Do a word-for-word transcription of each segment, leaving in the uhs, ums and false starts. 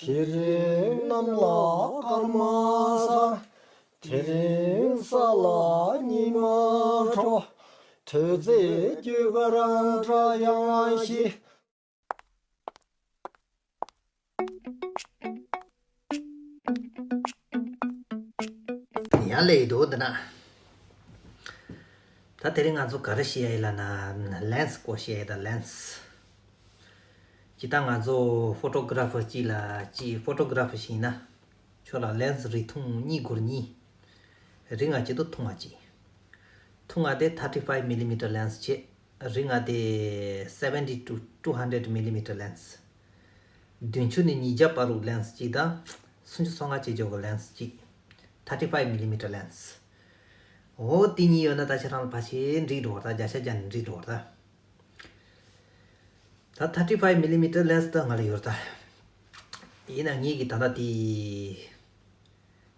དེ་རིང་གནམ་ལ་སྐར་མ་ས། དེ་རིང་ས་ལ་ཉི་མ་དྲོ། དུས་ཚོད་རྒྱུ་སྐར་འདྲ་ཡང་ཞིག་ཡང་ལས་ཡི་འདུག་འདི་ན། ད་དེ་རིང་ང་ཚོ་ག་རེ་བཤད་ཡ་ཡིན་ལབ་ན། ལེན་སི་སྐོར་བཤད་ཡ་ཡིན། ད་ལེན་སི། ཇི་ལྟར་ང་ཚོ་ཕོ་ཊོ་གྷ་ར་ཕར་གཅིག་ལ་གཅིག་ཕོ་ཊོ་གྷ་ར་ཕར་ཞིག་ཡིན་ན། ཁྱོད་ལ་ལེན་སི་རིགས་ཐུང་གཉིས་དགོས་གཉིས། རིང་ང་གཅིག་དང་ཐུང་ང་གཅིག་ཐུང་ང་དེ་thirty five millimeter lens བྱེད། རིང་ང་དེ་seventy to two hundred millimeter lens། བདུན་ཅུ་ནས་ཉིས་བརྒྱ་བར་དུ་ལེན་སི་གཅིག་དང་། སུམ་ཅུ་སོ་ལྔ་བྱེད་ཆོག་གི་ལེན་སི་གཅིག thirty five millimeter lens། འོ་དེ་གཉིས་ཡོད་ན་ད་ཁྱེད་རང་ལ་ཕལ་ཆེར་འགྲིག་འགྲོ་བ། ད་བརྒྱ་ཆ་བརྒྱ་ནས་འགྲིག་འགྲོ་བ། ད་ད་thirty five millimeter lens ད་ང་ལ་ཡོད་རེད་ད། ཡིན་ན་ངེད་ཀྱིས་ད་ལྟ་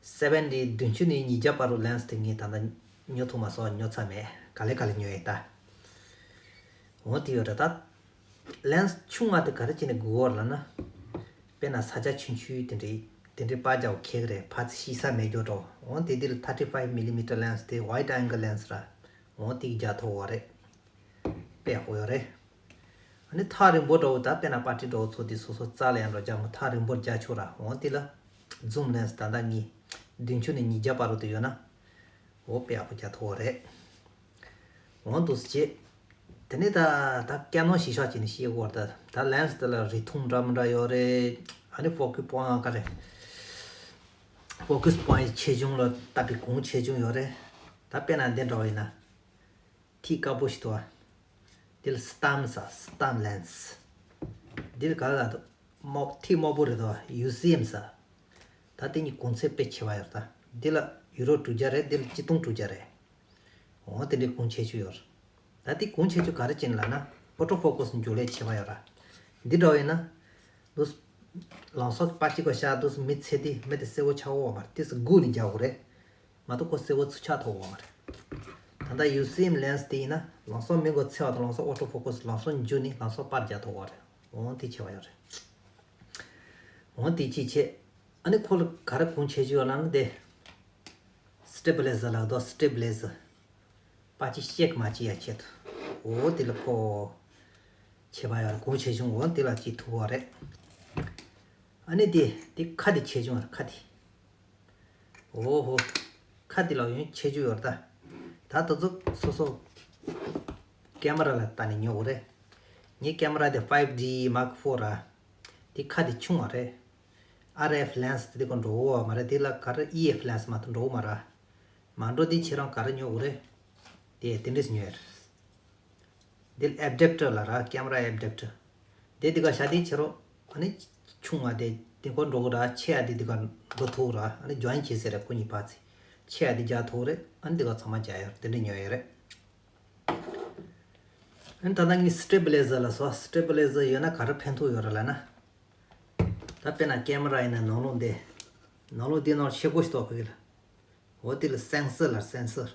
དེ་seventy བདུན་ཅུ་ནས་ཉིས་བརྒྱ་བར་དུ་ལེན་སི་དེ་ངས་ད་ལྟ་ཉོ་ཐུབ་མ་སོང་། ཉོ་ཚར་མེད། ག་ལེ་ག་ལེ་ཉོ་ཡིན་ད། འོ་དེ་ཡོད་རེད་ད། ལེན་སི་ཆུང་ང་དེ་ག་རེ་བྱས་ནས་དགོས་པ་ལབ་ན། དཔེར་ན་ས་ཆ་ཆུང་ཆུང་དེ་འདྲའི་དེ་འདྲའི་པར་རྒྱག་པ་ཁེགས་རེད། ཕར་ཚུར་ཤེས་ས་མེད་རྒྱུ་འགྲོ། འོ་དེ་དེ་ལ་thirty five millimeter lens དེ་wide angle lens ར། འོ་དེ་རྒྱག་ཐུབ་པ་རེད། དཔེ་ཡག་པོ་ཡོད་རེད། ཨ་ནི་ཐག་རིང་པོ་འདྲ་བོ་ད་དཔེར་ན་པར་ཊི་འདྲ་བོ་ཚོགས་དུས་སོ་སོ་རྩ་ལ་ཡང་འགྲོ་རྒྱུ་མོ་ཐག་རིང་པོར་རྒྱག་ཆོག་ར། འོ་དེ་ལ་ཛུམ་ལེན་སི་ད་ལྟ་ངས་བདུན་ཅུ་ནས་ཉིས་བརྒྱ་བར་དུ་ཡོད་ན། འོ་དཔེ་ཡག་པོ་རྒྱག་ཐུབ་པ་རེད། འོ་འདུག་སེ་བྱེད། དེ་ནས་ད་ད་སྐད་ནང་ཞིབ་ཆ་བྱས་ནས་བཤད་དགོས་རེད། ད་ད་ལེན་སི་དེ་ལ་རིགས་མཐོང་འདྲ་མི་འདྲ་ཡོད་རེད། ཨ་ནི་ཕོ་ཀུ་སི་པོའིན་ཊི་ག་རེ། ཕོ་ཀུ་སི་པོའིན་ཊི་ཆེ་ཆུང་ལ་ལྟ་བུའི་གོང་ཆེ་ཆུང་ཡོད་རེད། ད་དཔེར་ན་འདི་འདྲ་བ་ཡིན་ན། ཐིག་དཀར་པོ་ཞིག་འདུག་བ། འདི་ལ་སི་ཊམ་ཟེར། སི་ཊམ་ལེན་སི། འདི་ལ་ག་རེ་ལབ་འདུག་དམར་ཐིག་དམར་པོ་རེད་འདུག་བ། ཡུ་སི་ཨེམ་ཟེར། ད་དེ་གཉིས་གོང་ཚད་དཔེ་ཆེ་བ་ཡོད་རེད་ད། འདི་ལ་ཡུ་རོ་དྲུག་བརྒྱ་རེད། འདི་ལ་ཆིག་སྟོང་དྲུག་བརྒྱ་རེད། འོ་དེ་འདྲའི་གོང་ཆེ་ཆུང་ཡོད་རེད། ད་དེ་གོང་ཆེ་ཆུང་ག་རེ་བྱས་ནས་ལབ་ན། ཨོ་ཊོ་ཕོ་ཀ་སི་འཇུག་ལས་ཆེ་བ་ཡོད་རེད། འདི་འདྲ་བ་ཡིན་ན། འདུག་སེ་ལང་ཚོ་པར་གཅིག་ག་ཤར། འདུག་སེ་མི་ཚེ་འདི་མི་དེ་གསལ་པོ་ཆགས་ཡོད་མ་རེད། དེ་སྒུག་ནས་རྒྱག་དགོས་རེད། མ་གཏོགས་ཁོ་གསལ་པོ་ཚུར་ཆགས་ཐུབ་ཀྱི་ཡོད་མ་རེད། ད་ལྟ་ཡུ་སི་ཨེམ་ལེན་སི་དེ་ཡིན་ན་ལང་ཚོ་མི་མགོ་ཚོས་པ་དང་། ལང་ཚོ་ཨོ་ཊོ་ཕོ་ཀ་སི། ལང་ཚོ་འཇུག་ནས་ལང་ཚོ་པར་རྒྱག་ཐུབ་ཀྱི་ཡོད་རེད། འོ་དེ་ཆེ་བ་ཡོད་རེད། འོ་དེ་གཅིག་བྱས། ཨ་ནི་ཁོ་ལ་ག་རེ་གོང་ཆེ་ཆུང་ཡོད་ལབ་ན། དེ་སི་ཊེ་བི་ལའི་ཟར་ལབ་འདུག་སི་ཊེ་བི་ལའི་ཟར། པར་གཅིག་ཤེག་མ་བྱེད་ཡ་ཆེད་དུ། འོ་དེ་ལ་ཁོ་ཆེ་བ་ཡོད་རེད། གོང་ཆེ་ཆུང་འོ་དེ་ལ་གཅིག་ཐུག་པ་རེད། ཨ་ནི་དེ་དེ་ཁ་དེ་ཆེ་ཆུང་རེད། ཁ་དེ། འོ་ཧོ། ཁ་དེ་ལ་ཡང་ཆེ་ཆུང་ཡོད་རེད་ད། ད་དེ་ཚོ་སོ་སོ་ཀེ་མ་ར་ལ་བལྟས་ནས་ཉོ་དགོས་རེད། ངའི་ཀེ་མ་ར་དེ་ཕའིབ་ཌི་མཱག་ཕོར་ར། དེ་ཁ་དེ་ཆུང་བ་རེད། ཨར་ཨེཕ་ལེན་སི་དེ་དེ་ག་འགྲོ་གི་མ་རེད། དེ་ལ་ག་རེ་ཨི་ཨེཕ་ལེན་སི་མ་གཏོགས་འགྲོ་གི་མ་རེད། མ་འགྲོ་དེ་ཁྱེད་རང་ག་རེ་ཉོ་དགོས་རེད། དེ་དེ་འདྲས་ཉོ་ཡ་རེད། འདི་ལ་ཨེ་ཌབ་ཊར་ལབ་ར། ཀེ་མ་ར་ཨེ་ཌབ་ཊར། དེ་འདི་ག་བཞག་དེ་ཕྱི་རོ། ཨ་ནི་ཆུང་བ་དེ་དེ་ག་འགྲོ་གི་ར། ཆེ་བ་དེ་འདི་ག་འགྲོ་ཐུབ་ར། ཨ་ནི་ཇོ་ཡིན་བྱེད་ཟེར་ར། ཁོ་གཉིས་བར་ཚེ་ཆེ་བ་དེ་རྒྱག་ཐུབ་རེད། ཨ་ནི་འདི་ག་ཚང་མ་རྒྱག་ཡ་རེད། དེ་འདྲ་ཉོ་ཡ་རེད། ཨ་ནི་ད་ལྟ་ངས་སི་ཊེ་བི་ལའི་ཟར་ལ་སོ། སི་ཊེ་བི་ལའི་ཟར་ཡོད་ན་ག་རེ་ཕན་ཐོགས་ཡོད་རེད་ལབ་ན། ད་དཔེར་ན་ཀེ་མ་ར་ཡིན་ན་ནང་ལོགས་འདི། ནང་ལོགས་འདི་ནང་ཤེལ་སྒོ་ཞིག་གཏོགས་ཕ་གི་ལ། འོ་དེ་ལ་སེན་སར་ལབ། སེན་སར།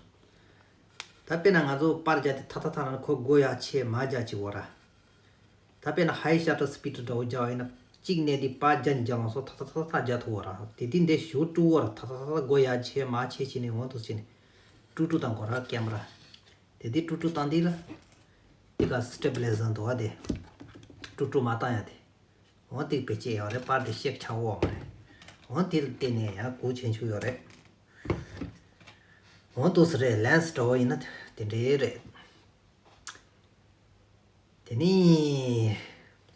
ད་དཔེར་ན་ང་ཚོ་པར་རྒྱག་དེ་ཐག་ཐག་ཐག་ལ་ཁོ་སྒོ་ཡར་ཕྱེ་མར་རྒྱག་བྱེད་ཀྱི་ཡོད་ར། ད་དཔེར་ན་ཧའི་ཤ་ཊར་སི་པི་ཌི་འདྲ་བོ་རྒྱག་པ་ཡིན་ན། གཅིག་ནས་དེ་པར་རྒྱག་ནས་རྒྱག་ལ་སོགས་ཐག་ཐག་ཐག་ཐག་རྒྱག་ཐུབ་ཡོད་ར། དེ་དུས་འདི་ཞེ་པོ་དཀྲུག་ཡོད་ར། ཐག་ཐག་ཐག་ཐག་སྒོ་ཡར་ཕྱེ་མར་ཕྱེ་བྱས་ནས་འོ་འདུག་བྱས་ནས་དཀྲུག་དཀྲུག་བཏང་དགོས་ར། ཀེ་མ་ར། དེ་དུས་དཀྲུག་དཀྲུག་བཏང་དུས་ལ། དེ་ག་སི་ཊེ་བི་ལའི་ཟར་འདུག་བ། དེ་དཀྲུག་དཀྲུག་མ་བཏང་ཡ་དེ། འོ་དེ་བེད་སྤྱད་ཡོད་རེད། པར་དེ་ཤེག་ཆགས་ཡོད་མ་རེད། འོ་དེ་ལ་བརྟེན་ནས་ཡང་གོང་ཆེ་ཆུང་ཡོད་རེད། འོ་འདུག་སེ་རེད། ལེན་སི་འདྲ་བོ་ཡིན་ན་དེ་འདྲའི་རེད། དེ་ནས་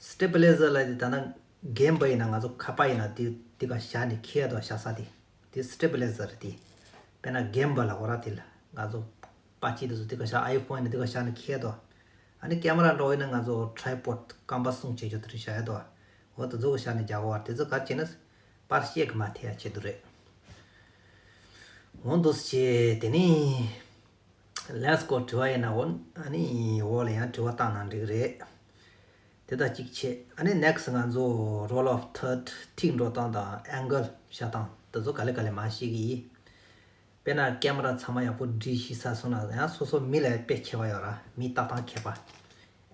སི་ཊེ་བི་ལའི་ཟར་ལབ་དེ་ད་ནང་གིམ་བལ་ཡིན་ན། ང་ཚོ་ཁ་པར་ཡིན་ན་དེ་དེ་ག་བཞག་ནས་འཁྱེར་ཡ་དོ། བཞག་ས་དེ་དེ་སི་ཊེ་བི་ལའི་ཟར་རེད་དེ། དཔེར་ན་གིམ་བལ་ལབ་ཀྱི་ཡོད་ར། དེ་ལ་ང་ཚོ་པར་ཆས་དེ་ཚོ་དེ་ག་བཞག་ཨའི་ཕོན་ཡིན་ན་དེ་ག་བཞག་ནས་འཁྱེར་ཡ་དོ། ཨ་ནི་ཀེ་མ་ར་འདྲ་བོ་ཡིན་ན་ང་ཚོ་ཊི་རའི་པོཌ་རྐང་པ་སྲུང་བྱེད་ཆོག་དེ་རུ་བཞག་ཡ་དོ། འོ་དེ་ཚོ་ག་བཞག་ནས་རྒྱག་གི་ཡོད་ར། དེ་ཚོ་ག་རེ་བྱས་ན་པར་ཤེག་མ་ཐེབས་ཡ་ཆེད་དུ་རེད། འོ་འདུག་སེ་བྱས། དེ་ནས་ལེན་སི་སྐོར་དྲི་བ་ཡིན་ན། འོ་ཨ་ནི་འོག་ལ་ཡང་དྲི་བ་བཏང་ན་འགྲིག་གི་རེད། དེ་ད་གཅིག་བྱས། ཨ་ནི་ནེག་སི་ང་ཚོ་རོལ་ཨོཕ་ཐར། ཐིག་འགྲོ་སྟངས་དང་ཨེང་གལ་བཞག་སྟངས་དེ་ཚོ་ག་ལེ་ག་ལེ་མར་བཤད་ཀྱི་ཡིན། དཔེར་ན་ཀེ་མ་ར་ཚང་མ་ཡག་པོ་སྒྲིག་ཤེས་ཚར་སོང་ན་ཡང་སོ་སོ་མི་ལ་དཔེ་ཁྱད་པར་ཡོད་ར། མིའི་ལྟ་སྟངས་ཁྱད་པར།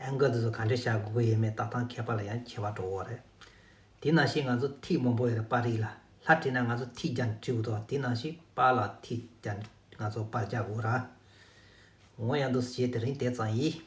ཨེང་གལ་དེ་ཚོ་ག་འདྲས་བཞག་དགོས་ཀྱི་ཡོད་མེད་ལྟ་སྟངས་ཁྱད་པར་ལ་ཡང་ཁྱད་པར་འགྲོ་གི་ཡོད་རེད། དེ་ནང་བཞིན་ང་ཚོ་ཐིག་མང་པོ་ཡོད་རེད། པར་རིས་ལ་ལྷ་བྲིས་ན་ང་ཚོ་ཐིག་རྒྱན་བྲིས་དགོས་འདུག་དེ་ནང་བཞིན་པར་ལ་ཐིག་རྒྱན་ང་ཚོ་པར་རྒྱག་དགོས་ར། འོ་ཡང་འདུག་སེ་བྱས་དེ་རིང་དེ་ཙམ་ཡིན།